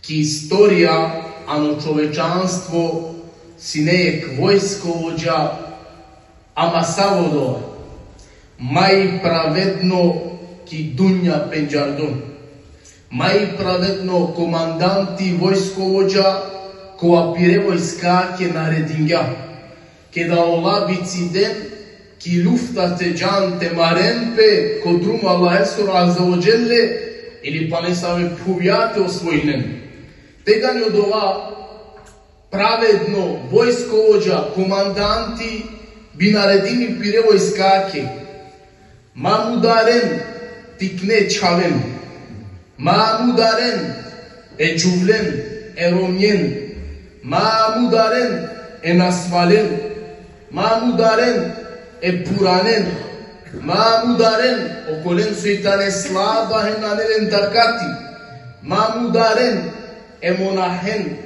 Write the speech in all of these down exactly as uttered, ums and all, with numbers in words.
Ki istorija ano čovečanstvo sine jekh vojskovođa, ama savo dova, maj pravedno ki dunja pendžardo. Maj pravedno komandanti, vojskovođa, kova pire vojskake naredingja. Keda ola biciden ki lufta te džan te maren pe ko drum Allahesoro azze ve dželle, ili pa nesave phuvja te osvojinen. Tegani odova pravedno vojskovođa, komandanti, bi naredini pire vojskake: Ma mudaren tikne čhaven, ma mudaren e džuvlen, e romnjen, ma mudaren e nasvalen, ma mudaren e puranen, ma mudaren okolen so i tane slaba hem nane len takati, ma mudaren e monahen,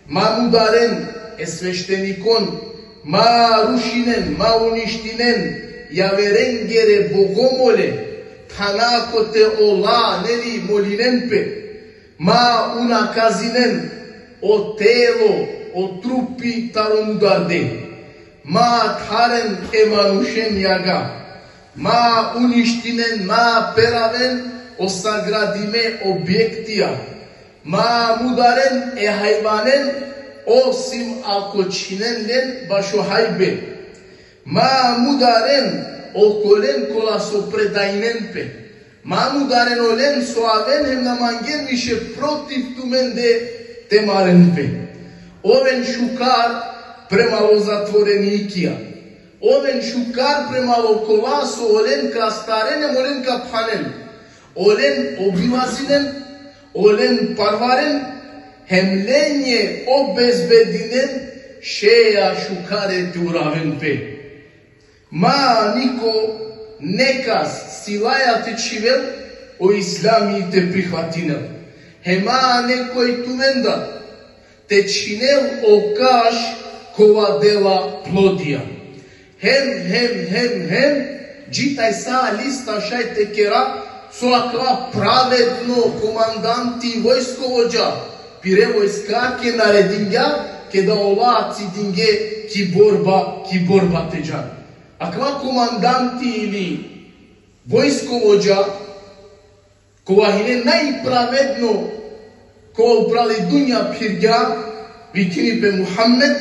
ma mudaren e sveštenikon, ma rušinen, ma uništinen javerengere bogomole, thana kote ola, neli, molinen pe, ma unakazinen o telo, o trupi taro mudarde, ma tharen e manušen jaga, ma uništinen, ma peraven o sagradime objektija, ma mudaren e hajvanen, osim ako čhinen len bašo hajbe. Ma mudaren okolen kola so predajnen pe. Ma mudaren olen so aven hem na mangen više protiv tumende te maren pe. Oven šukar prema o zatvorenikija. Oven šukar prema okola so olen ka astaren hem olen ka phanen. Olen obilazinen, olen parvaren, hem lenđe obezbedinen šeja šukare te uraven pe. Ma niko nekas silaja te čhivel o islami te prihvatinel. Hem ma nekoj tumendar te čhinel o kaš kova dela plodija. Hem, hem, hem, hem, dži tajsa lista šaj te kera, so akava pravedno komandanti, vojskovođa pire vojskake naredingja, keda ola cidinge ki borba, ki borba te džan. Akava komandanti ili vojskovođa, kova hine najpravedno, kova upral i dunja phirgja, vikini pe Muhammed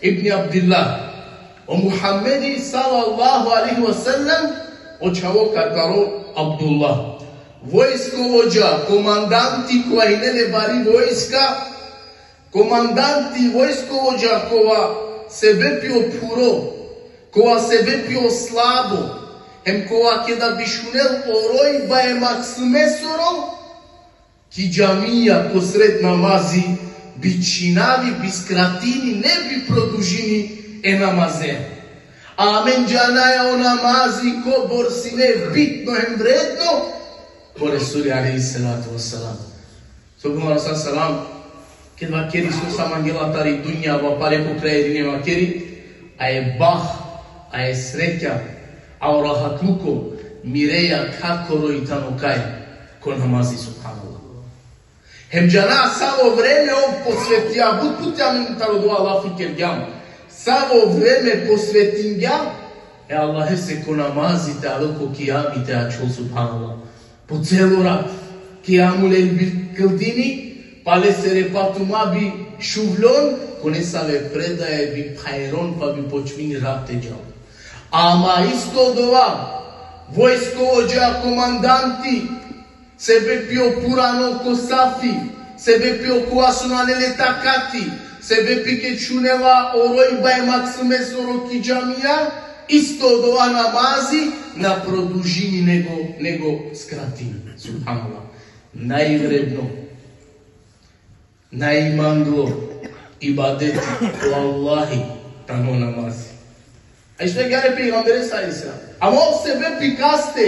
ibn Abdillah. O Muhammedi sallallahu alejhi ve sellem, o čhavo kataro Abdullah. Vojskovođa, komandanti, kova hine le bari vojska, komandanti, vojskovođa, kova sebepi o phuro, kova sebepi o slabo, hem kova keda bi šunel o rojba e maksumesoro, ki džamija ko sred namazi bi čhinavi, bi skratini, ne bi produžini e namaze. Amen džanaja o namazi kobor sine bitno hem vredno ko Resuli alejhi salatu ve selam. So bi o Resul selam, ked vakeri so sa mangela tari dunja, va pale ko kraj edine vakeri, a e bah, a e sreća, a o rahatluko mireja kakoro i tano kaj? Ko namazi, subhanallah. Hem džana savo vreme ov posvetija, but puti amen taro dova lafi kergjam. Savo vreme posvetingja e Allahese ko namazi te alo ko kijami te ačhol, subhanallah. Po celo rat, kijamul lejl bi kldini, pale sere pa tuma bi šuvlon, ko nesave predaje bi phajron pa bi počmini rat te džal. Ama isto dova, vojskovođa, komandanti, sebepi o purano ko safi, sebepi okova so nane le takati, sebepi ked šunela o rojba e maksumesoro ki džamija, isto dova namazi na produžini nego, nego skratini. Subhanallah. Najvredno, najmanglo ibadeti ko Allahi tano namazi. A isto agjaar e pejgambere sallallahu alejhi ve sellem. Ama ov sebepi kaste?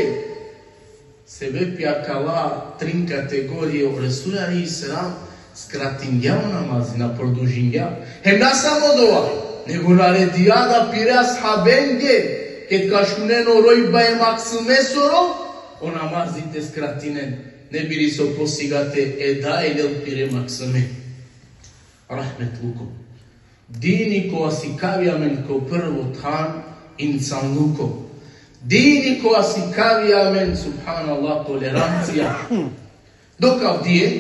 Sebepi akala trin kategorije o Resul alejhi selam skratingja o namazi, na produžingja. Hem na samo dova, nego naredija da pire ashabenge, ked ka šunen o rojba e maksumesoro, o namazi te skratinen. Ne bi li so posigate e da e lel pire maksime. Rahmetluko. Dini kova sikavi amen ko prvo than insanluko. Dini kova sikavi amen, subhanallah, tolerancija. Dok avdive,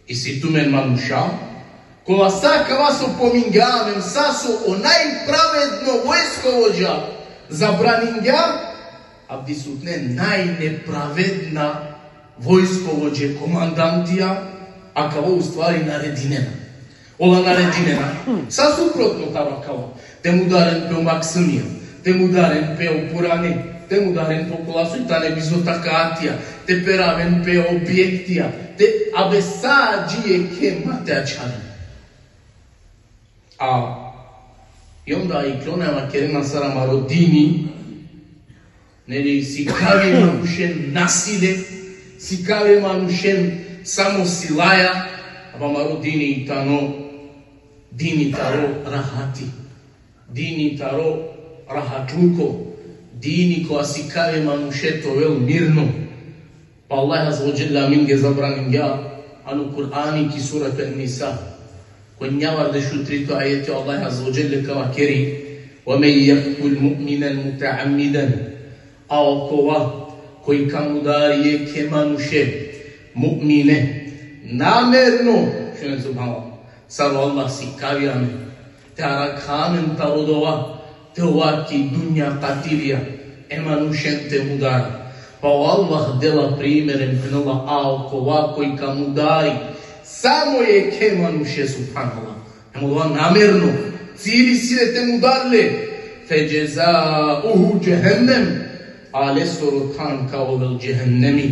isi tumen manuša, kola sa kava so pomingja amen, sa so o najpravedno vojskovođa zabraningja, avdisutne najnepravedna vojskovođe, komandantija, a kava u stvari naredinena. Ola naredinena. Sa suprotno taro kava. Te mudaren pe o maksimija, te mudaren pe o purane, te mudaren pe okola so i tane bizo takatija, te peraven pe objektija, te abe sa dži jekhe ma te ačharen. A i onda iklona vakerena sar amaro dini, neli, sikavi manušen nasilje, sikavi manušen samo silaja, a amaro dini i tano dini taro rahati, dini taro rahatluko, dini kova sikavi manuše te ovel mirno. Pa Allah azze ve dželle amenge zabraningja ano Kur'ani ki surat En-Nisa. Ko enjavardeš u trito ajeti Allah azze ve dželle ka vakeri: "Ve men jektulil mu'minen muteammiden." A okova koj ka mudari jekhe manuše, mu'mine, namerno, šunen, subhanallah, sar o Allah sikavi amen, te arakha amen taro dova, te ova ki dunja katilija, e manušen te mudara. Pa o Allah dela primeren, phenela: a okova koj ka mudari samo jekhe manuše, subhanallah, hem odova namerno, cilj isi le te mudar le, fe džezauhu džehennem, a lesoro than ka ovel džehennemi,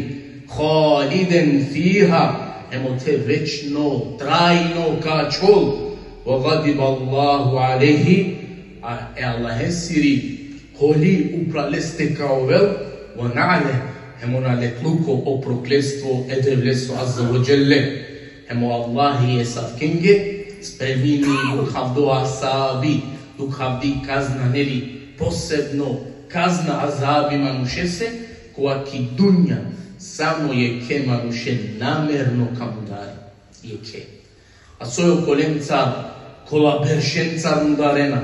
haliden fiha, hem ote večno, trajno ka ačhol, ve gadiballahu alejhi, a e Allahesiri holi upral leste ka ovel, ve na'le, hem o na'letluko, o prokletstvo e Devleso azze ve dželle. Hem o Allahi esavkenge spremini dukhavdo azabi, dukhavdi kazna, neli, posebno kazna, azabi manušese, kova ki dunja samo jekhe manuše namerno ka mudari. Jekhe. A soj okolencar kola beršencar mudarena?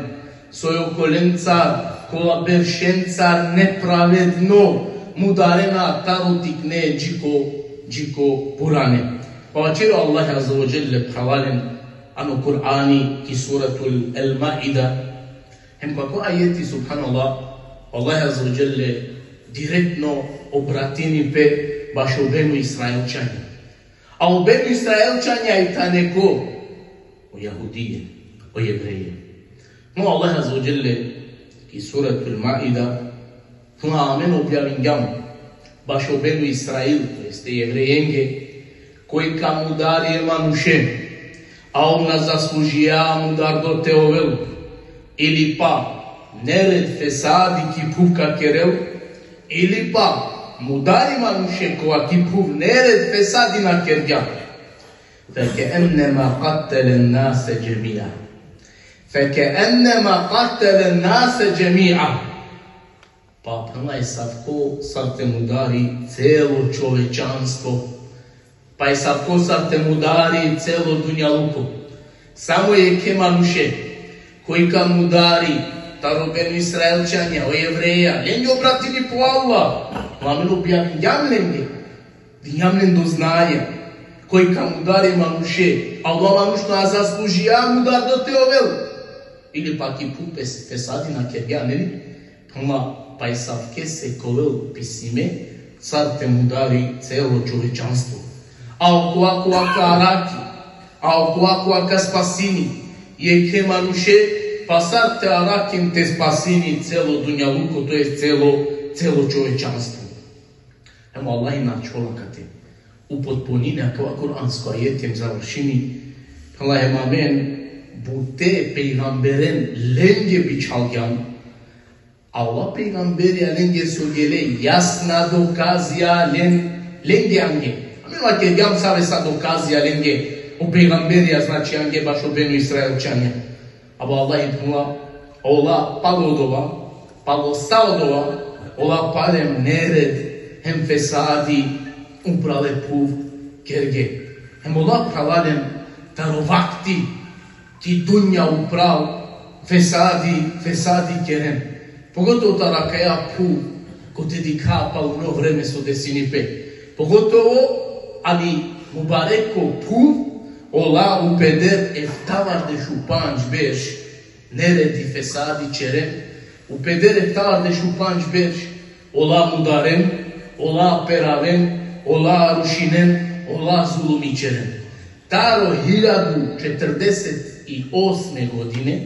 Soj okolencar kola beršencar nepravedno mudarena taro tikne dži ko, dži ko purane? Pa vaćeri o Allah azze ve dželle, phralalen, ano Kur'ani ki suratul El-Maida. Hem ko akava ajeti, subhanallah, Allah azze ve dželle direktno obratini pe bašo Benu Israilčanja. A o Benu Israilčanja i tane ko? O Jahudije, o Jevreje. No Allah azze ve dželle ki suratul Maida, no amen objavingjam bašo Benu Israil, to jeste Jevrejenge, koj ka mudari e manuše, a ov na zaslužija mudardo te ovel, ili pa nered, fesadi ki phuv ka kerel, ili pa mudari manuše kova ki phuv nered, fesadi na kergja. Fekennema kattelen nase džemia. Fekennema kattelen nase džemia. Pa phenela, esavko sar te mudari celo čovečanstvo. Pa esavko sar te mudari celo dunjaluko. Samo jekhe manuše, koj ka mudari taro Benu Israilčanja, o Jevreja, lenge obratini pe o Allah. Amen objavingjam lenge. Dingjam len do znanje. Koj ka mudari manuše, a ova manuš na zaslužija mudardo te ovel, ili pa ki phuv pes-, fesadi na kergja, neli? Phenela, pa esavkese ka ovel pisime sar te mudari celo čovečanstvo. A okova kova ka araki, a okova kova ka spasini jekhe manuše, pa sar te arakin te spasini celo dunjaluko, to jest celo, celo čovečanstvo. Hem o Allah i na ačhola kate. Upotpunini akava kuransko ajeti hem završini. Phenela, hem amen bute pejgamberen lenge bičhalgjam. A ola pejgamberija lenge so gele, jasna dokazija len, lenge ange. Amen vakergjam save sa dokazija lenge o pejgamberija, znači, ange bašo Benu Israilčanja. Abo Allah i phenela, ola palo odova, palo sa odova, ola palem nered hem fesadi upral e phuv kerge. Hem ola, phralalen, taro vakti ki dunja upral fesadi, fesadi keren. Pogotovo taro akaja phuv, kote dikha paluno vreme so desini pe. Pogotovo ani mubareko phuv, ola upeder eftavardeš u pandž berš neredi, fesadi čeren, upeder eftavardeš u pandž berš ola mudaren, ola peraven, ola rušinen, ola zulumi čeren. Taro hiljadu četrdeset i osme godine,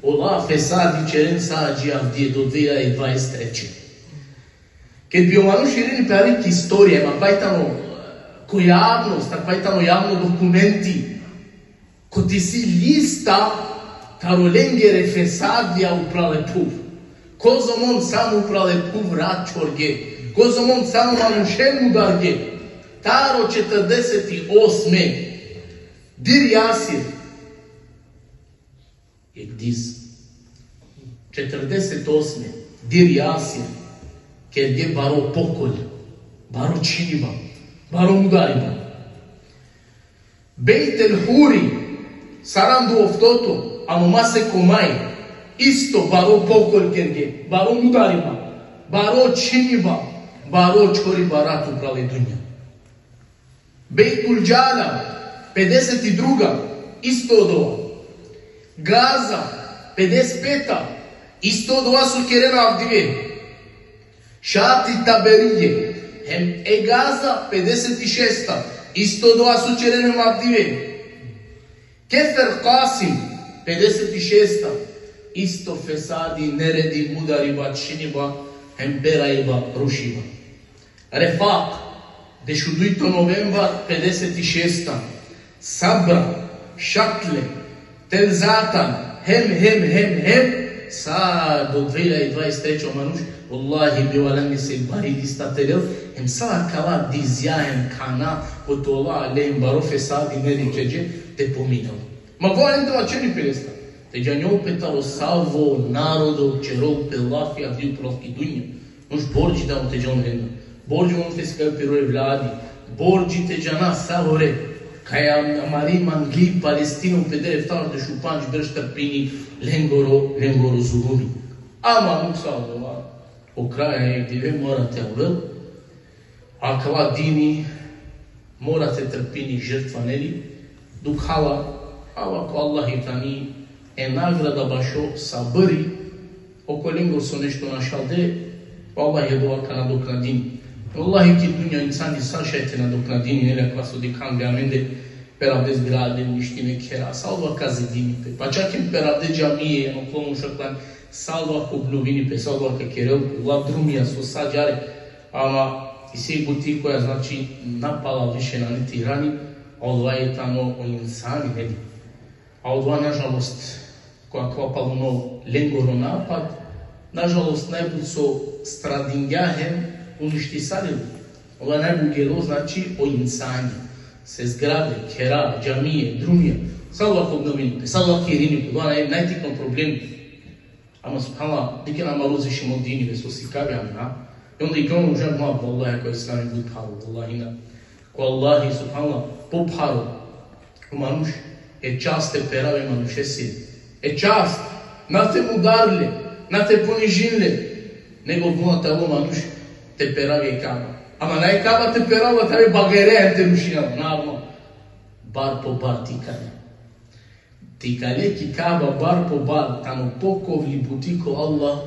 ola fesadi čeren sa dži avdive, do dve hiljade dvadeset treće. Ked bi o manuš irini pe hari ki istorija, ma paj tano ko javnost, a paj tano javno dokumenti, koti isi lista taro lengere fesadija upral e phuv. Kozom on samo upral e phuv rat čorge. Kozom on samo manuše mudarge. Taro četrdeset i osme, Dir Jasir, jek diz. Četrdeset osme, Dir Jasir, kerge baro pokolj, baro čhiniba, baro mudariba. Bejt el Huri, saranda u oftoto, ano masek o maj, isto baro pokolj kerge, baro mudariba, baro čhiniba, baro čhoriba rat upral e dunja. Bejtul Džala, pedeset i druga, isto odova. Gaza, pedeset peta, isto odova so kerena avdive. Šati Taberije, hem e Gaza, pedeset i šesta, isto odova so kerena avdive. Kefer Kasim, pedeset i šesta, isto fesadi, neredi, mudariba, čhiniba, hem peraiba, rušiba. Refak, dešudujto novembar, pedeset i šesta, Sabra, Šatle, Tel Zatan, hem, hem, hem, hem, sa do dve hiljade dvadeset treće, o manuš, vallahi, bi valjani se bari lista te lel, hem sa akala dizja hem khana, kote ola len baro fesadi, neredi kerge, te pominel. Ma ko len te vaćeri pe lesta. Te džanjol pe taro savo narodo ćerol pe lafi avdive upral ki dunja. Manuš bordži tano te džanol lenda. Bordži manuš te sikaj piro evladi. Bordži te džana savore. Kaj amari mangli Palestina upeder eftavardeš u pandž berš trpini lengoro, lengoro zulumi. Ama manuš sa odova, o kraja e dive mora te avel. Akava dini mora te trpini žrtva, neli? Dukhala, ama ko Allahi tani e nagrada bašo sabri, okolengoro so nešto našalde, vallahi, odova ka nadoknadini. Vallahi, ki dunja insani sa šaj te nadoknadini, neli, akava so dikham amende, peravde zgrade, uništime khera, sa odova ka zidini pe. Pa čak hem peravde džamije, ano klono šaklan, sa odova ka obnovini pe, sa odova ka kerel, ola drumija so sa ađahar, ama isi buti koja, znači, na pala više nane te irani, a odova tano o insani, neli? A odova, nažalost, ko akava paluno lengoro napad, nažalost, najbut so stradingja hem uništisalo. Odova najbut gelo, znači, o insani. Se zgrade, khera, džamije, drumija, sa odova ka obnovini pe, sa odova ka irini pe, odova naj-, najtikno problemi. Ama, subhanallah, dikhen amaro uzvišimo dini, ve, so sikavi amen, a? I onda i kamo žal ma, vallahi, ko islami but pharo, vallahi na. Ko Allahi, subhanallah, po pharo. O manuš e čast te peravi e manušese. E čast, na te mudari le, na te ponižini le, nego buna tano o manuš te peravi e Kaba. Ama na e Kaba te peravi, te avi bagere hem te rušini, na, ama bar po bar te ikale. Te ikale ki Kaba bar po bar, tano pokovli buti ko Allah,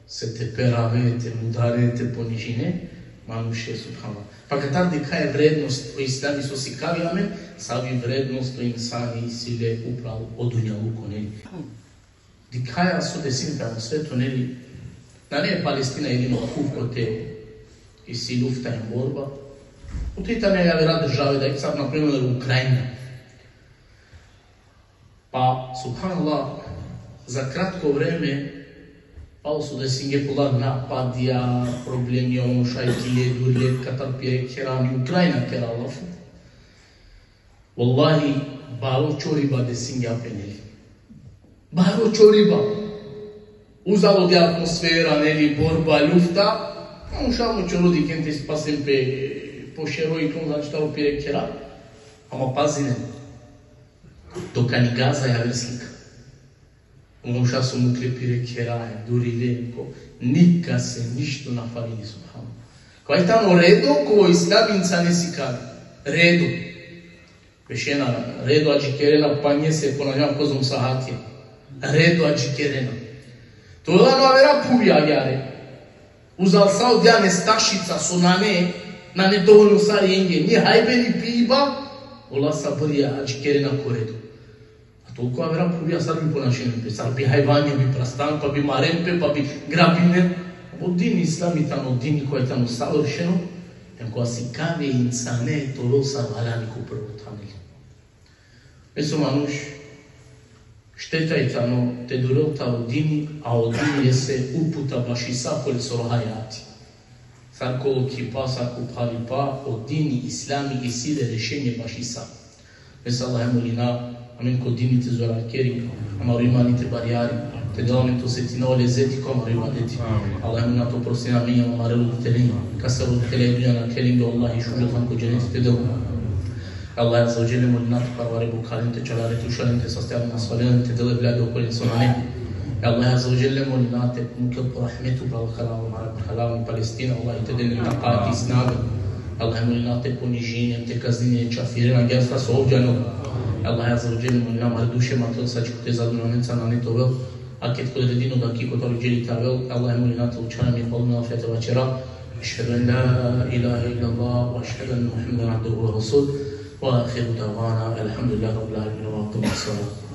se te perave, te mudare, te ponižine manuše, subhanallah. Pa katar dikhaja vrednost o islami so sikavi amen, savi vrednost o insani isi le upral o dunjaluko, neli? Dikhaja so desini pe ano sveto, neli? Nane Palestina jedino phuv kote isi lufta hem borba. Ote tane javera države, da, sar, na primer, Ukrajina. Pa, subhanallah, za kratko vreme, palo so desinge pe ola napadija, problemija, ono šaj ki le durje, katar pire kerani, Ukrajina kera lafi. Vallahi, baro čoriba desingja pe, neli? Baro čoriba. Uzalo di atmosfera, neli, borba, lufta. A un šamo čoro dikhen te spasen pe, O šero i klon, znači, taro pire khera. Ama pazinen. To ka ni gaza javer slika. Ono ša so mukle pire khera, durile, ko, nikase ništo na falini, subhanallah. Kova i tano redo, ko islam insane sikavi. Redo. Bešena, redo adžikerena, panjese, ponadžam kozom sahatija. Redo adžikerena. To la no avera phuvi agjaar. Uzal sa odija nestašica, so nane, nane dovoljno sar jenge, ni hajbe ni piba, ola sa bari adžikerena ko redo. A toliko avera phuvija, sar bi ponašinen pe, sar bi hajvanja, bi prastan, pa bi maren pe, pa bi grabinen. O din islami tano din kova tano savršeno, em kova sikavi insane te ovel sar valjani ko prvo than. Meso manuš, šteta i tano te durel taro dini, a o dini jeste uputa baši sa ko lesoro hajati. Sar ko lokhipa, sar ko phalipa, o dini islami isi le rešenje baši sa. Meso Allahe molina, amen ko dini te zorarkeri, amaro imani te barjari, te del amen te osetina o lezeti ko amaro ibadeti. Allahe molina te oprostini amen, amare roditeljenđe, kase roditelja i dunja nakhlenđe, Allah i šužo than ko dženeti te del. Allah azze ve dželle molina te parvare bokhalen, te čalare te ušalen, te sastjaren asfalinen, te dele blage okolen so nane. Allah azze ve dželle molina te mukel po rahmetu pral halal, mara halal Palestina, Allah te del len takati, snage. Allah molina te ponižinen, te kazninen čafiren, agjaar sa so ovđano. Allah azze ve dželle molina mare duše matel sa čikute zadovoljnenca nane te ovel. A ked ko dredino daki kotar dželi te avel, Allah molina te učhara mi paluna afete vaćera. أشهد أن لا إله إلا الله وأشهد أن محمدا عبده ورسوله. وآخر دعوانا الحمد لله رب العالمين وأقم الصلاة.